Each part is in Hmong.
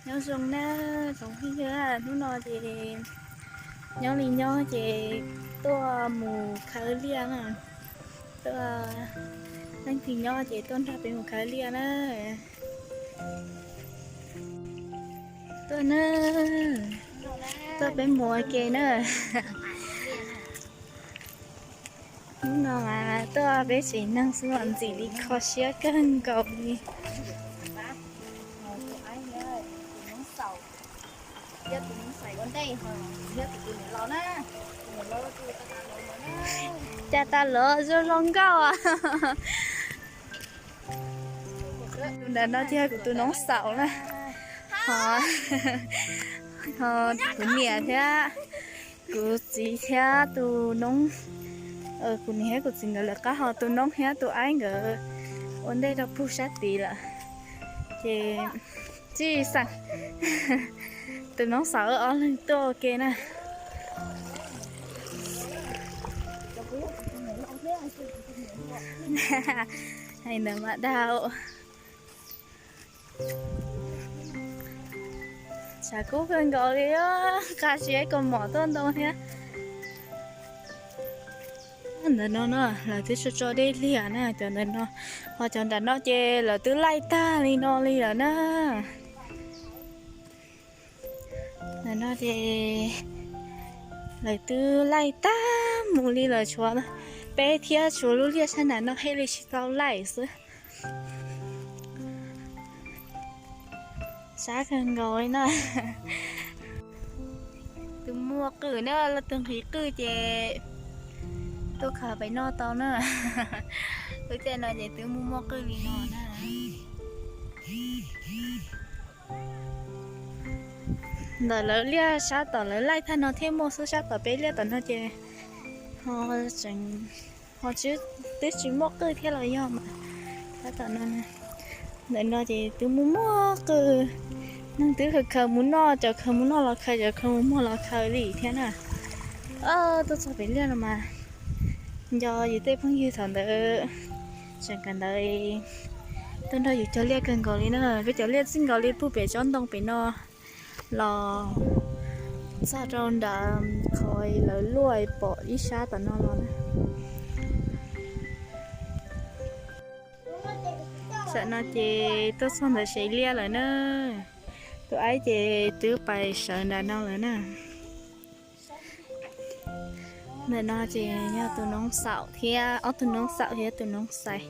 Nyob zoo na tsoom phooj ywg, hnub no ces nyob li nyob ces tuaj mus khaws liaj na. Tuaj, leej twg nyob ces tuaj nrog peb mus khaws liaj na. Tuaj na, tuaj peb mus ua ke na. Hnub no mas tuaj peb tsev neeg xwb los ntxim li kho siab kawg nkaus li. Cas tas los zoo zoo nkauj. Tus ntawm no ces yog kuv tus noob xaum na. Ho, ho kuv niam thiab kuv txiv thiab tus noob, kuv niam thiab kuv txiv nkawd lawv qab, ho tus noob thiab tus aib nkawd ua ntej rau pug sab tid lawm. Ces tsis xav, tus noob xaum ob leeg tuaj ua ke na. Hais ntawd mas dag. Tshav kub kawg nkaus li, nqa siab ib kaus mom tuaj ntoo thiab. Ntawm no no lawv twb tso tso dej liag na, cov ntawm no, ho cov nram no ces lawv twb laij tag li no li lawm na. Ntawm no ces lawv twb laij tag mus li lawm, tshuav peb thiab tshuav lub liaj sab nram no thiaj li tsis tau laij xwb. Sab kawg nkaus li na. Tus muaj qwj na, los tus nqhis qwj ces tuaj khaws pem no tau na. Lub caij no ces twb muaj muaj qwj li no na. Ntawm lawv liaj sab tom lawv laij tag no thiaj muaj xwb, sab tom peb liaj tom no ces ho tseem, ho twb tsis muaj qwj thiab los yog mas. Sab tom no, ntawm no ces twb muaj muaj qwj, neeg twb khaws khaws mus noj, cov khaws mus noj los khaws, cov khaws mus muag los khaws li thiab na. Tuaj txog pem liaj no mas nco yus tej phooj ywg thaum ntawd, tseem kawm ntawv tuaj nrog yus cog liaj kawg nkaus li na. Peb cov liaj txij nkaus li puag pem tsob ntoo pem no los txog rau nram qhov lawv luaj pom ib sab tom no los na. Tam no ces tuaj txog ntawm sev liaj lawm na. Tus aib ces twb pais sawv nram no lawm na. Ntawm no ces yog tus noob xaum thiab ob tug noob xaum thiab tus noob xais.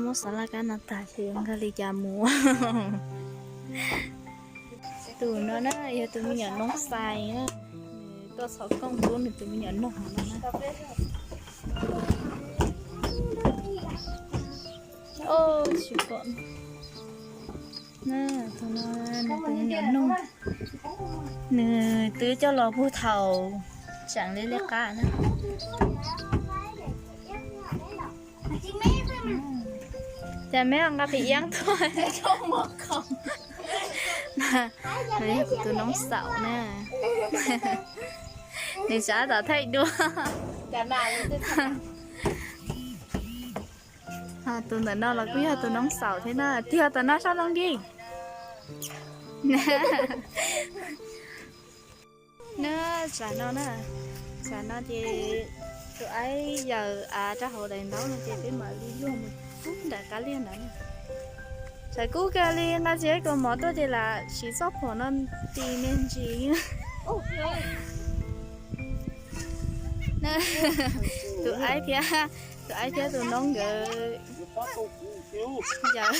Muab xov laj kab no tag ces yuav nkag li cas mus. Tus no na yog tus me nyuam noob xais na, nws tuaj txhom kooj pub nws tus me nyuam noog no na. Tsis pom. Tus no nws tus me nyuam noog, nws twb coj los puag thaum tseem li liab qab na. Cas me nqa pim iab tuaj. Nws yog kuv tus noob xaum na. Nws sab tom thaij duab. Tus ntawm no los kuj yog tus noob xaum thiab na, tiag tom no sab loo nkig. Na, tsam no na, tsam no ces tus aib yaws av rau hauv daim ntaub no ces peb mam li luag mus pub nram qab liaj ntawd na. Tsam kub kawg li, nqa tsis ib kaus mov tuaj ces lam siv txoj phuam no ti me ntsis. Tus aib thiab, tus aib thiab tus noob nkawd yaws.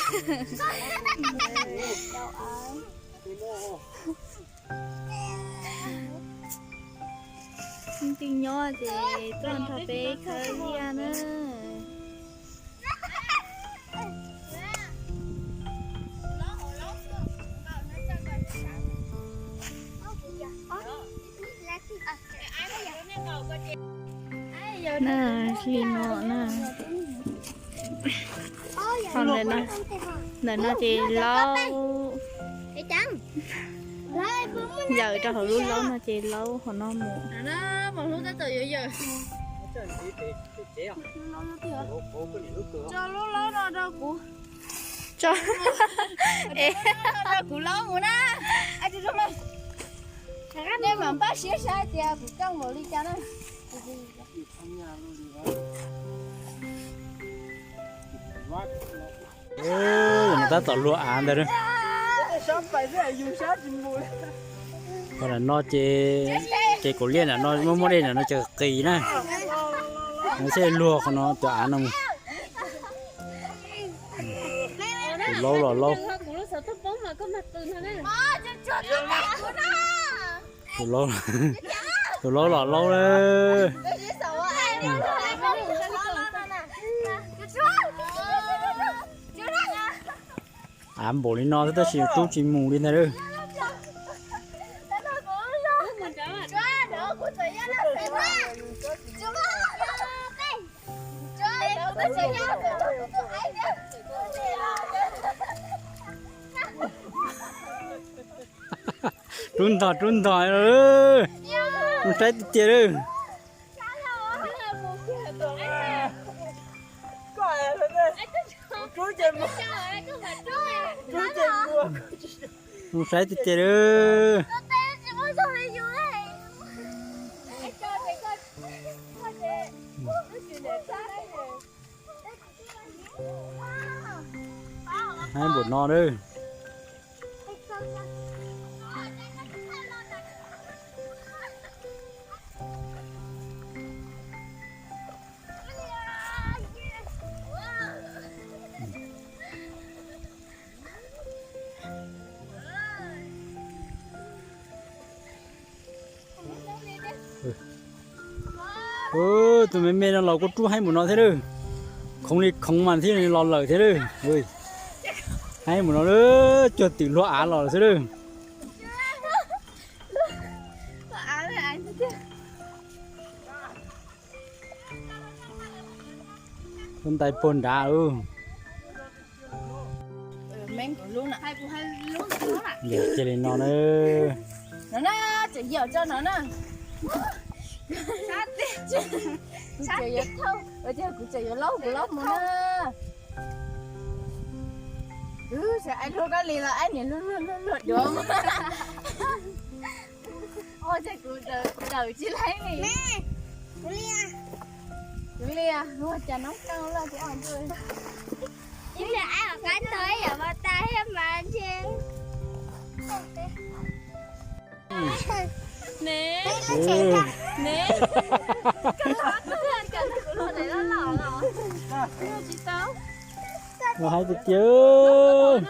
Leej twg nyob ces tuaj nrog peb khawb liaj na. Na, li no na. Ho ntawm no ces laub, yaws rau hauv lub laub no ces laub hauv no mus. Tso lub laub no rau kuv. Tso. Es Kuv laub mus na. Nej mam npaj siab saib tias kuv coj npaum li cas na. Tab tom luag av ntag. Qhov no ces, ces kaum liaj ntawm no muaj muaj dej ntawm no ces qis na. No thiaj luag qhov no cov av no mus. Tus laub los laub. Tus laub, tus laub los laub na. Av npaum li no xwb tab sis rub tsis mus li ntag lauj. Rub ntog rub ntog, mus saib tiag tiag lauj. Mus saib tiag tiag lauj. Haib npaum no lauj. Tus me me no los kuj rub haib npaum no thiab lauj. Khoov li khoov mas thiaj li los lawm thiab lauj. Haib npaum no lauj, cuag twm luag av los xwb lauj. Tus ntais puag nrad. Cia li no na. No na, tseem yam tso no na. Kuv tseem yuav laub kuv laub mus na. Kuv tseem ai luag koj li los ai niam luag luag luag duav mus. Ua cas kuv dawm tsis laib li. Kuv li, ua cas noob qeej loj thiab. Ib pliag ai qab tog ib yam mas tas thiab mas ntshe. Ne, ne, koj los koj thiaj kam kuv luag daim loj loj los. Tsis tau. Los hais tiag tiag.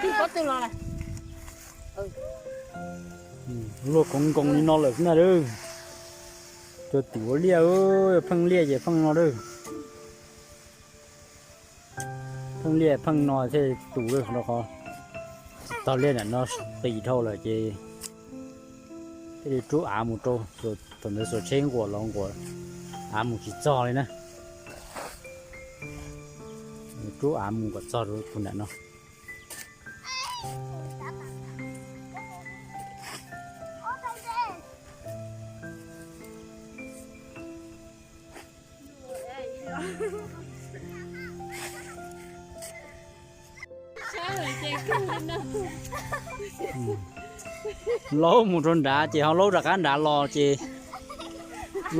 Tig pob tw los lawm. Luag koov nkoos li no lawm xwb na lauj. Cua tim ua liaj, pheej liaj ces pheej no lauj. Pheej liaj pheej no thiaj tus lauj, rau qhov tog liaj ntawm no qis dhau lawm ces thiaj li rub av mus rau, thaum ntawd xuas tsheb nquas los nquas av mus tsis txog li na. Rub av mus kom txog rau tus ntawm no. Laub mus rau nrad ces ho laub rov qab nrad los ces,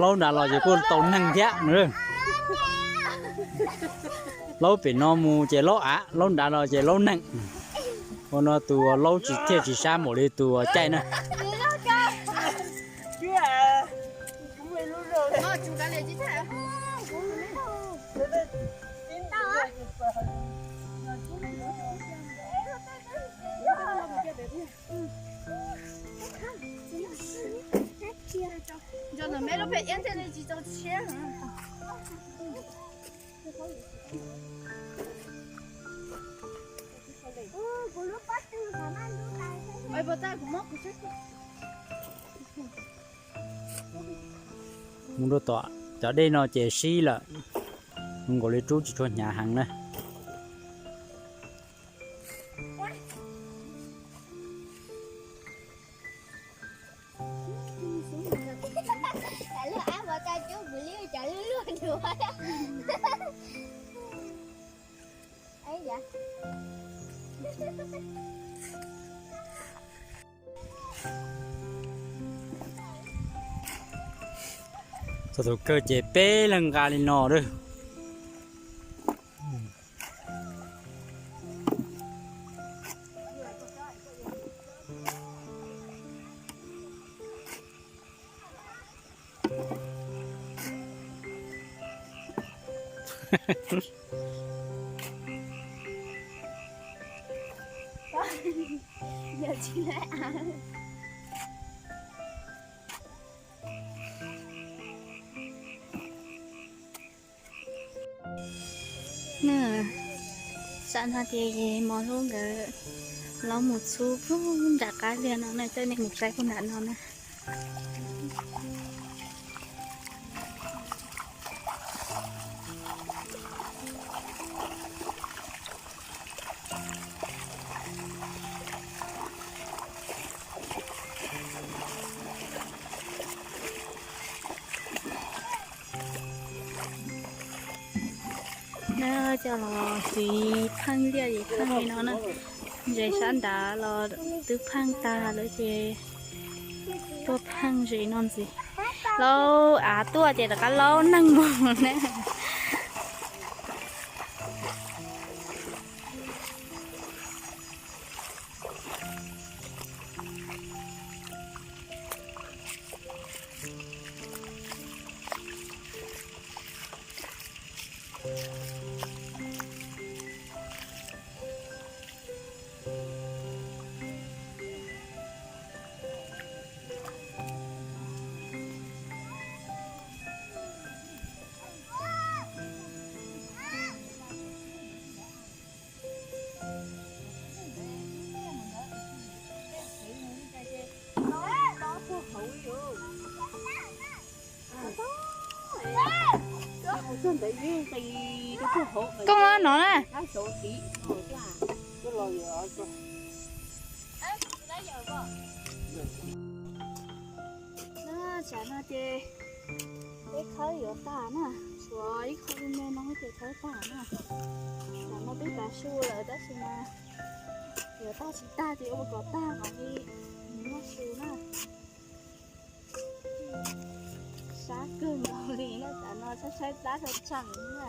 laub nrad los ces kuj tau neeg thiab. Laub pem no mus ces laub av, laub nrad los ces laub neeg. Ua no tus laub tsis thiaj tsis sab npaum li tus caij na. Mus rau tom cov dej no ces sib lawm, zoo nkaus li rub tsis tshua hnyav heev na. Txog tus kawg ces peb leeg nqa li no lawm. Sam no ces mos hlub nkawd los mus txhub nram qab liaj no na, coj nej mus saib puag nram no na. Nab coj los siv pheej liaj es pheej li no na. Ntses sab nrad los twb pheej tag lawm ces tuaj pheej ntses no ntxiv. Laub av tuaj ces rov qab laub neeg mus na. Koj no na. Tsam no ces peb khawb yuav tag na, tshuav ib qho me me no ces khawb tag na. Tsam no peb tav su lawm tab sis mas yuav tag tsis tag ces ua kom tag kom li noj su na. Sab kawg nkaus li na, tsam no saib saib plab tshaj tshaj na.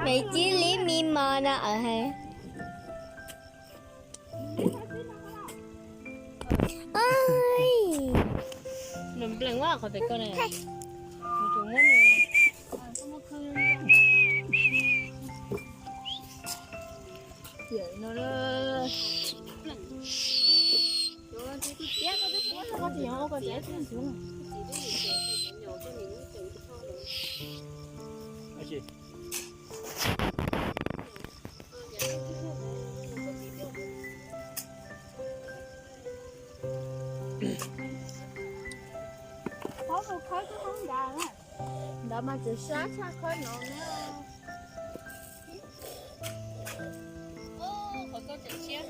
Maiv Cib Lis me mos no. Nws nplees ua qhov pem ko na. Nws tsuas muab nws tiam no. Qhov mus khawb twb hoob nrad na. Ntawd mas tseem sab tshaj khawb no na. Qhov ko tseem siab.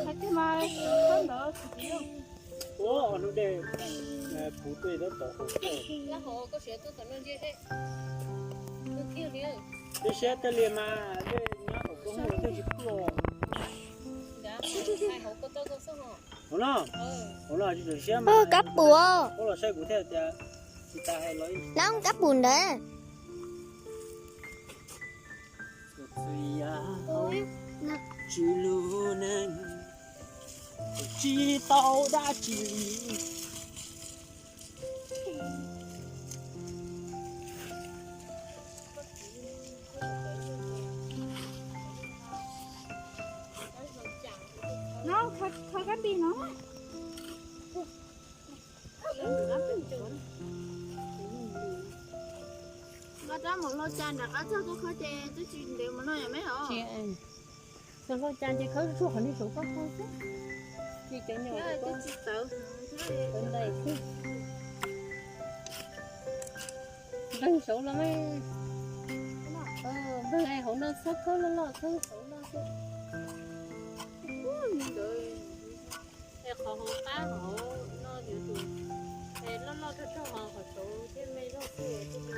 Hais tias mas khawb ntawd tsis tsis yog. Ua hnub dej puv tuaj tab tom hauv tuaj. Twb siab tiag li mas dej nyob hauv koj mus twb tsis khuj. Hauv no, hauv no tsis tshua siab mas. Kab pum, ua los saib kuv thiaj tias tsis tas hais los. Lawv kab pum ntawd. Xwb yog tsis lub neej, tsis tau dab tsi li. No, kho kab npis no. Nqa rab mus hlau cas nram qab txog tuaj kho ces twb tsis ntev mus no yom me os. Txog hlau cas ces khawb tsuag qhov niag saud koj kho xwb. Ces cov nyuam twb tsis tawv, tawv ntais xwb. Npleeg saud los mas, npleeg hauv no txhob khawb loj loj, khawb saud loj xwb. Es qhov hauv qab hauv no yuav tus, es loj loj rog rog hos qhov saud thiaj me zog xwb.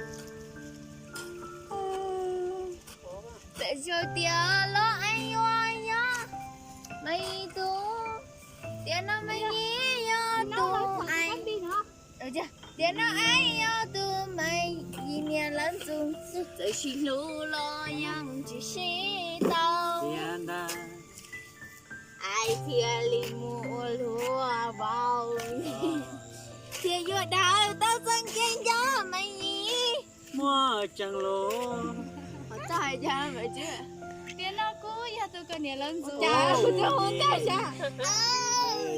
Peb yog tias los es yuav yog Maiv Yim tus, tiam no Maiv Yim yog tus es, tiam no es yog tus Maiv Yim niam lawv ntxub, txawm sib hlub los yeej tsis sib tau. Ais thiaj li mus ua luag vau, thiaj yuav daws tau txoj kev nco Maiv Yim muaj tseeb lus. Qhov txoj hais cas mas tiam no kuj yog tus koj niam lawv ntxub, cas kuv twb hu tag zog,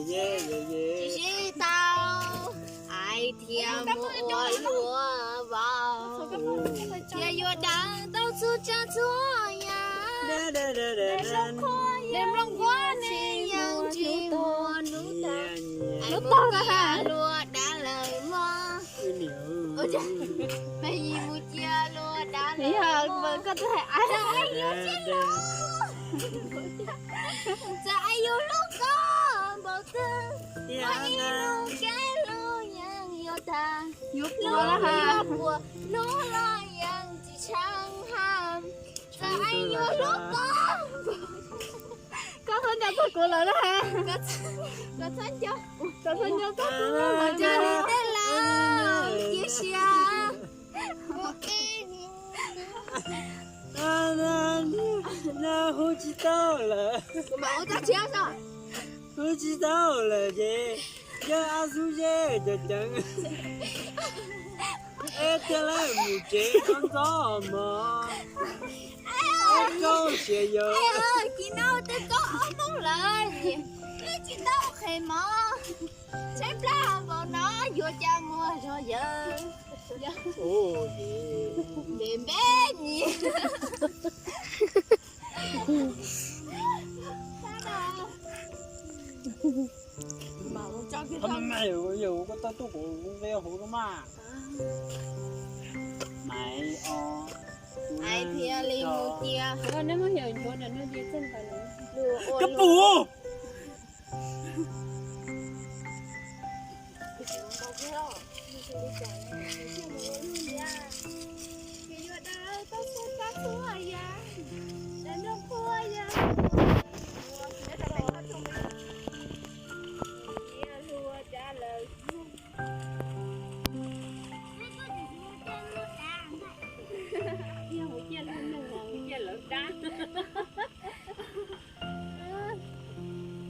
tsis sib tau. Ais thiaj mus ua luag vau, thiaj yuav daws tau txhua tsav txhua yam. Nplooj qhuav nws yeej tsis muaj hnub tag, ais mus cia luag dab lawm mog. Maiv Yim mus cia luag dab lawm mog. Txawm ais yuav hlub koj npaum twg, ua ib lub kev hlub yeej yuav tag. Hlub los yuav puas, hlub los yeej tsis tsheej ham. Txawm ais yuav hlub koj. Koj txhob nco txog kuv lawm na. Koj txhob nco, koj txhob nco txog kuv lawm. Cia li tej lawm, cia siab. Hu tsis tau lawm. Hu tsis tau lawm ces yog ab xub zeb cov ceev. Eb, thiaj li mus tsev ntxov ntxov mog. Eb, koj siab yog. Kis no twb koj ob moos lawm, twb tsis tau qhia mog. Tshaib plab npaum no yuav cas muaj zog yawg. Ntev npe ni. Yog koj tau tuaj kuv ve hauv no mas. Maiv o. Ais thiaj li mus cia. Koj pum. Yog mus ciaj luag neeg, mus ciaj lawv dab.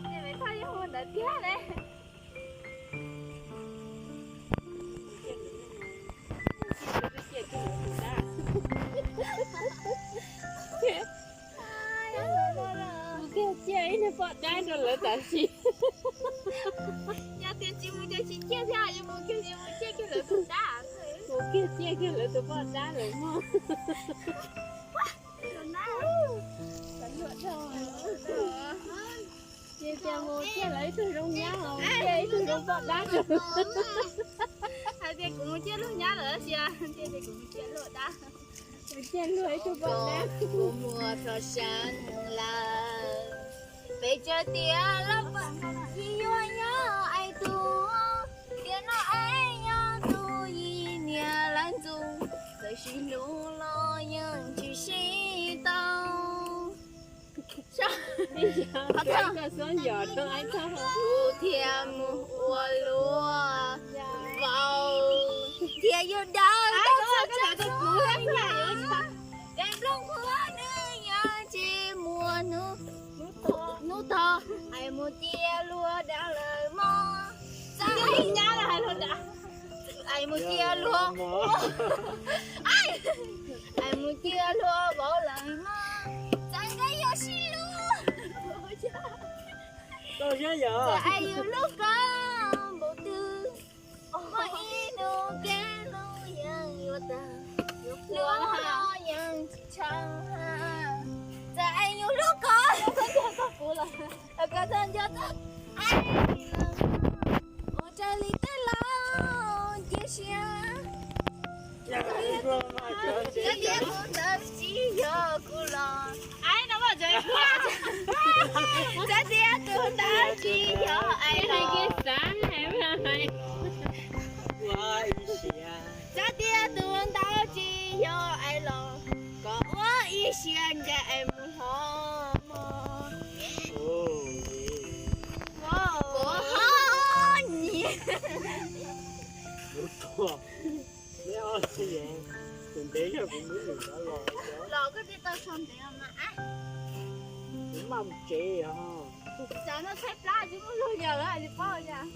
Tej me thaj yeej hu ntawd tiag ne. Mus kiag ciaj ib tug poj dab rau lawv tam sim. Yog tias tsis mus ces tsis ciaj thiab, yog mus kiag ces mus ciaj kiag lawv tus dab. Mus kiag ciaj kiag lawv tus poj dab lawm mog. Ces tias mus ciaj lawv ib tug zoo nyab, mus ciaj ib tug zoo poj dab rau. Hais tias kuv mus ciaj luag nyab lawm sia, tias kuv mus ciaj luag dab. Mus ciaj luag ib tug poj dab. Kuv muaj txog sab lawm, peb tsaws tias los pom yog yuav yog ais tus, tiam no ais yog tus yim niam lawv ntxub, txawm sib hlub los yeej tsis sib tau. Kuv thiaj mus ua luag vau, thiaj yuav daws tau txoj kev nco. Nplooj qhuav nws yeej Cia luag dag lawm mog, txawm mus cia luag, mus cia luag, mus cia luag vauv lawm mog, txawm nkawd yuav sib hlub, txawm es yus hlub koj npaum twg, muaj ib hnub kev hlub yeej yuav tag, yuav qhuav los yeej tsis tshua, txawm es yus hlub koj, koj txawm nco txog, ua raws li tej laus cia siab, txawm tias tus ntawd tsis yog kuv los, txawm tias tus ntawd tsis yog es los, txawm tias tus ntawd tsis yog es los, koj ua ib siab ncaim es mus hov mog. Kuv ho nyiam. Neb ob tug, tus ntev yog kuv muab nws cov los, los koj thiaj tau so ntev mas. Kuv maj mus tsev os. Xav no tshaib plab tsis muaj luag yawm li paub yam.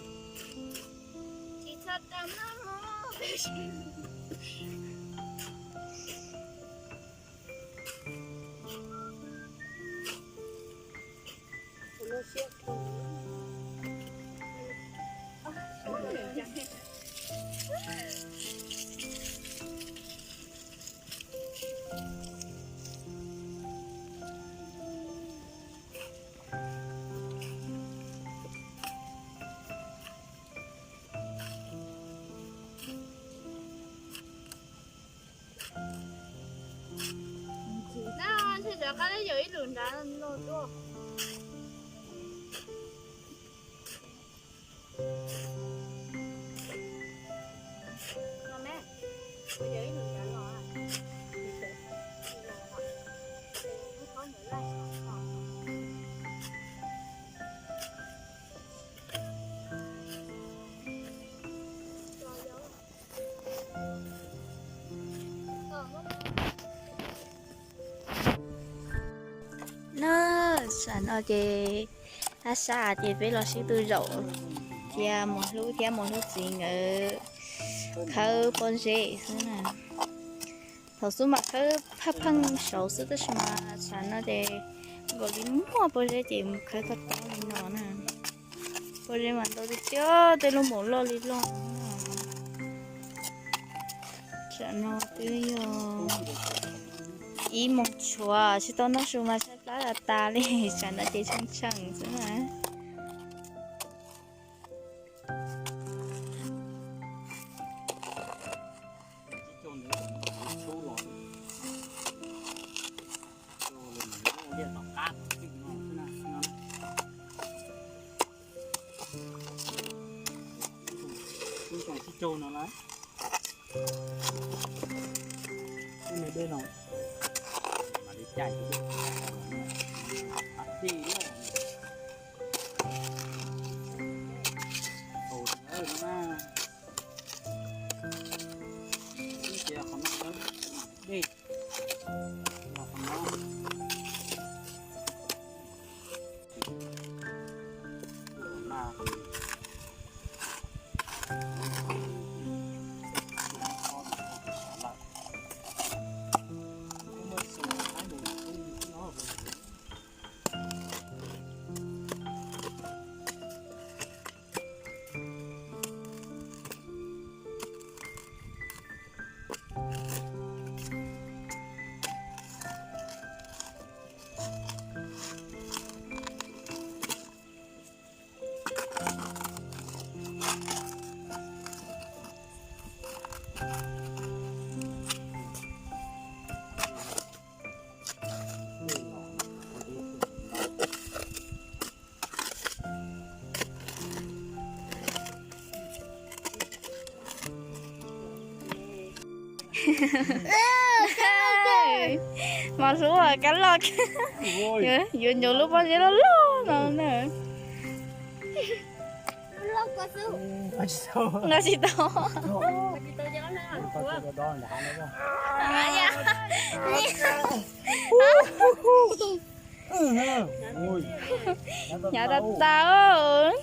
Tsis txhob tau maj mus. Ntshe rov qab yuav ib lwm nrad no tuaj. Na, tam no ces hab sab ces peb los sib tw zaum thiab, Muas Hlub thiab Muas Hlub txiv nkawd khawb pob zeb xwb na. Thaum xub mas khawb phaj pheej saud xwb, tab sis mas tam no ces nkaus li muaj pob zeb ces mus khawb tob tob li no na. Pob zeb mas ntau tiag tiag, tej lub maum loj li loj. Tam no twb yog ib moos tshuav tsis tau noj su mas tshaib plab tas tas li, tam no ces tsheej tsheej xwb na. Mas hlub kab loj, yuav ncuav lub pob zeb loj loj no na. Nqa tsis tau. Hnyav tas tas.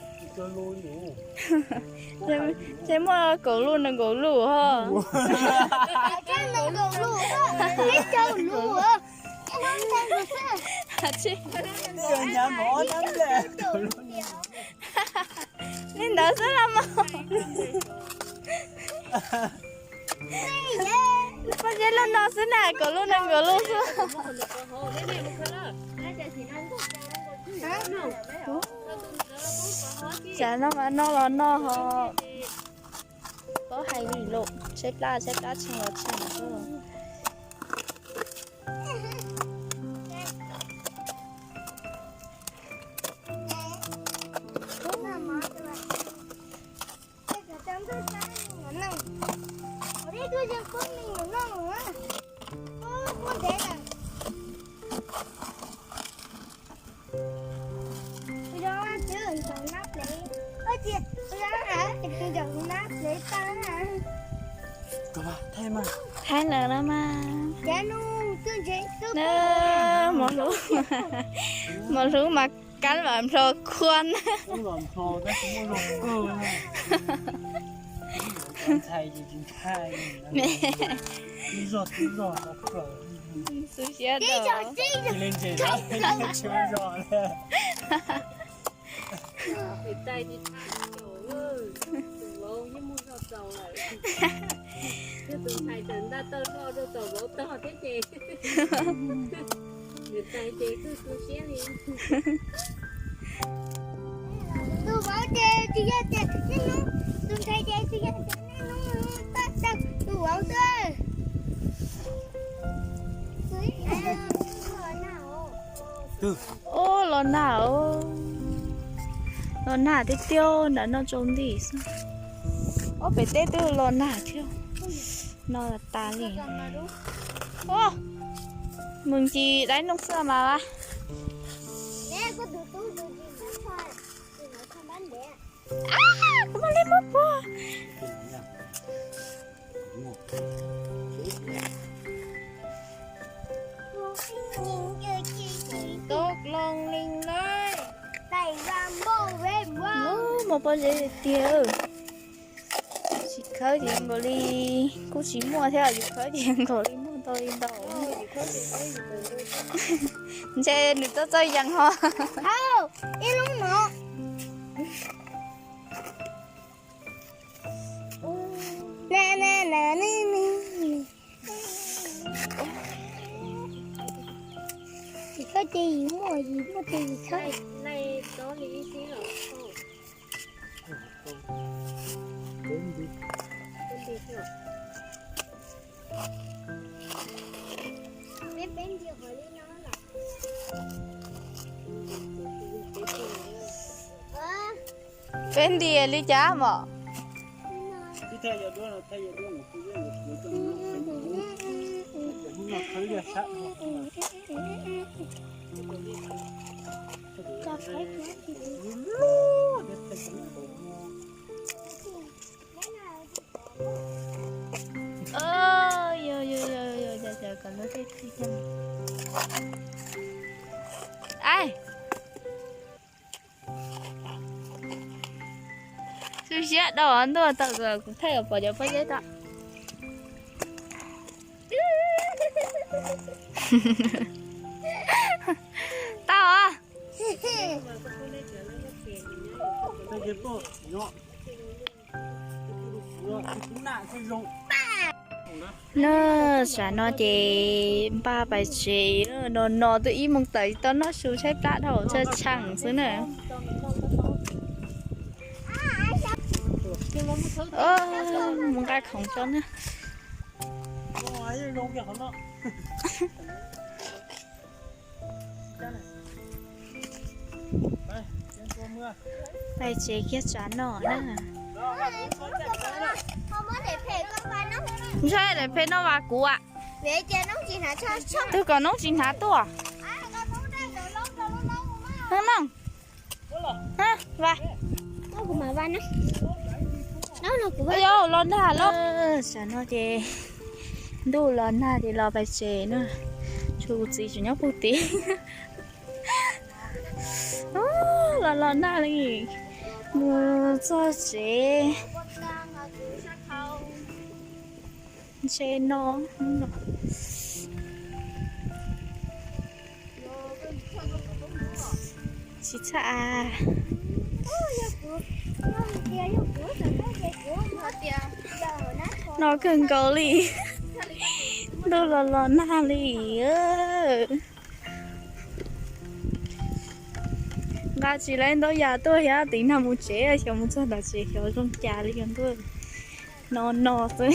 Ces muaj kaum lub nees nkaum lub ho. Li ntawd xwb los mas. Pob zeb lub no xwb na, kaum lub nees nkaum lub xwb. Tsam no mas noj los noj ho. Paub hais li lawm, tshaib plab tshaib plab, tsheej los tsheej xwb. Thaij lawm no mas. Mos hlub, mos hlub mas kab vam nplho khuab na. Xwb siab dua. Niam tais tsis tshaj caum, tus vauv yeej muaj zog txaus lawm. Yog tus ntxhais tseem nta tawg roj rau tus vauv tog thiab ces niam tais ces kuj tu siab li. Tus vauv ces tsis yog tias niaj hnub, tus ntxhais ces tsis yog tias niaj hnub pab tau tus vauv xwb. Ub, los nag os. Los nag tiag tiag, nram no tsaus nti xwb. Ob pem teb twb los nag thiab. No tas li. Mus ncig daim no xwb mas. Kuv muaj li muab puag. Tub loo li lawm. Ub, muaj pob zeb tiag tiag. Tsis khawb ces nkaus li kuj tsis muaj thiab, yus khawb ces nkaus li muaj ntau li ntau. Ntshe nws txawj txawj yees ho. Ib lub no. Tsis khawb ces yus muaj, yus muaj ces yus khawb. Peb ntiag li cas mom? Xwb siab dau ntuj tau kuv thaij pom cov pob zeb tau. Tau. No, tam no ces npaj pais tsev, no no twb ib moos tawm tau noj su tshaib plab dhau tshaj tsheej xwb na. Mus nqa khoom tso na. Pais tsev kiag tsam no na. Ntshe daim phem no vas kuv am. Twb kom noob tsis hnav tuaj. Noob, va. Los nag los. Tam no ces ntuj los nag ces los pais tsev na. Tshuav kuv txiv tseem nyob puag tid. Los los nag li, mus txog tsev. Ntshe no, tsis txhaj. No kawg nkaus li, ntuj los los nag li. Nqa tsis tau ntaub yas tuaj thiab, tiv nag mus tsev, xyov mus txog tom tsev xyov zoo cas li os ntuj. No no xwb.